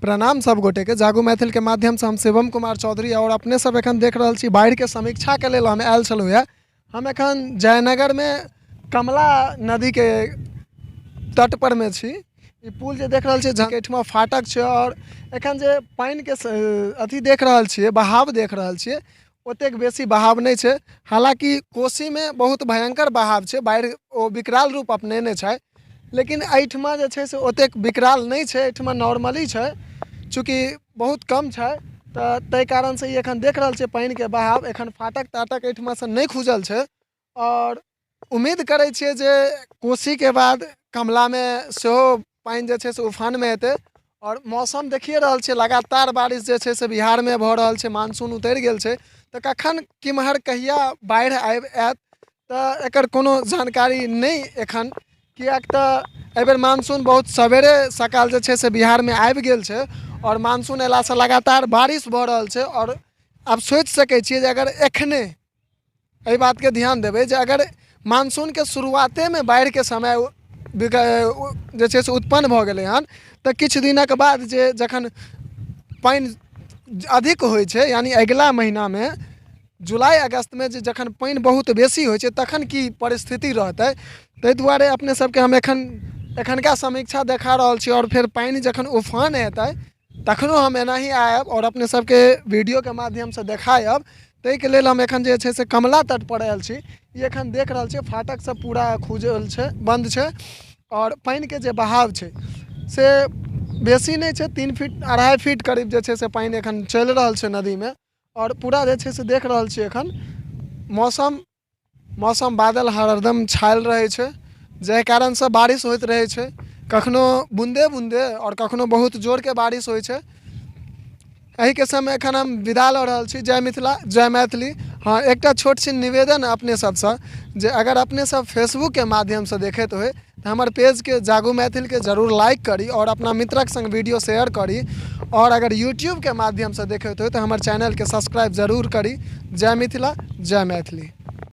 प्रणाम सब गोटेके। जागू मैथिलके माध्यमसँ हम शिवम कुमार चौधरी आओर अपने सब एखन देख रहल छी बाढ़िके समीक्षाके लेल हम आयल छलहुँ हेँ। हम एखन जयनगरमे कमला नदीके तट परमे छी। ई पुल जे देख रहल छियै एहिठमा फाटक छै आओर एखन जे पानिके अथी देख रहल छियै, बहाव देख रहल छियै, ओतेक बेसी बहाव नहि छै। हालाँकि कोसीमे बहुत भयङ्कर बहाव छै, बाढ़ि ओ विकराल रूप अपनेने छै, लेकिन एहिठमा जे छै से ओतेक विकराल नहि छै, एहिठमा नॉर्मली छै, चूँकि बहुत कम छै, तऽ ताहि कारणसँ ई एखन देख रहल छियै पानिके बहाव। एखन फाटक ताटक एहिठमासँ नहि खुजल छै आओर उम्मीद करै छियै जे कोसीके बाद कमलामे सेहो पानि जे छै से उफानमे हेतै। आओर मौसम देखिए रहल छियै, लगातार बारिश जे छै से बिहारमे भऽ रहल छै, मानसून उतरि गेल छै, तऽ कखन केम्हर कहिया बाढ़ि आबि आयत तऽ एकर कोनो जानकारी नहि एखन, किएक तऽ एहिबेर मानसून बहुत सवेरे सकाल जे छै से बिहारमे आबि गेल छै आओर मानसून अयलासँ लगातार बारिश भऽ रहल छै। आओर आब सोचि सकै छियै जे अगर एखने एहि बातके ध्यान देबै जे अगर मानसूनके शुरुआतेमे बाढ़िके समय जे छै से उत्पन्न भऽ गेलै हन, तऽ किछु दिनक बाद जे जखन पानि अधिक होइ छै, यानि अगिला महिनामे जुलाई अगस्तमे जे जखन पानि बहुत बेसी होइ छै, तखन की परिस्थिति रहतै? ताहि दुआरे अपने सबके हम एखनका समीक्षा देखा रहल छी। आओर फेर पानि जखन उफान हेतै तखनो हम एनाही आयब आओर अपने सबके वीडियोके माध्यमसँ देखायब। ताहिके लेल हम एखन जे छै से कमला तट पर आयल छी। ई एखन देख रहल छियै फाटक सब पूरा खुजल छै, बन्द छै आओर पानिके जे बहाव छै से बेसी नहि छै, 3 फीट 2.5 फीट करीब जे छै से पानि एखन चलि रहल छै नदीमे। आओर पूरा जे छै से देख रहल छियै एखन मौसम बादल हरदम छायल रहै छै, जाहि कारणसँ बारिश होइत रहै छै, कखनो बून्दे बून्दे आओर कखनो बहुत जोरके बारिश होइ छै। एहिके समय एखन हम विदा लऽ रहल छी। जय मिथिला, जय मैथिली। हँ, एकटा छोट छिन निवेदन अपने सबसँ जे अगर अपने सब फेसबुकके माध्यमसँ देखैत होइ तऽ हमर पेजके जागू मैथिलके जरूर लाइक करी आओर अपना मित्रक सङ्ग वीडियो शेयर करी, आओर अगर यूट्यूबके माध्यमसँ देखैत होइ तऽ हमर चैनलके सब्सक्राइब जरूर करी। जय मिथिला, जय मैथिली।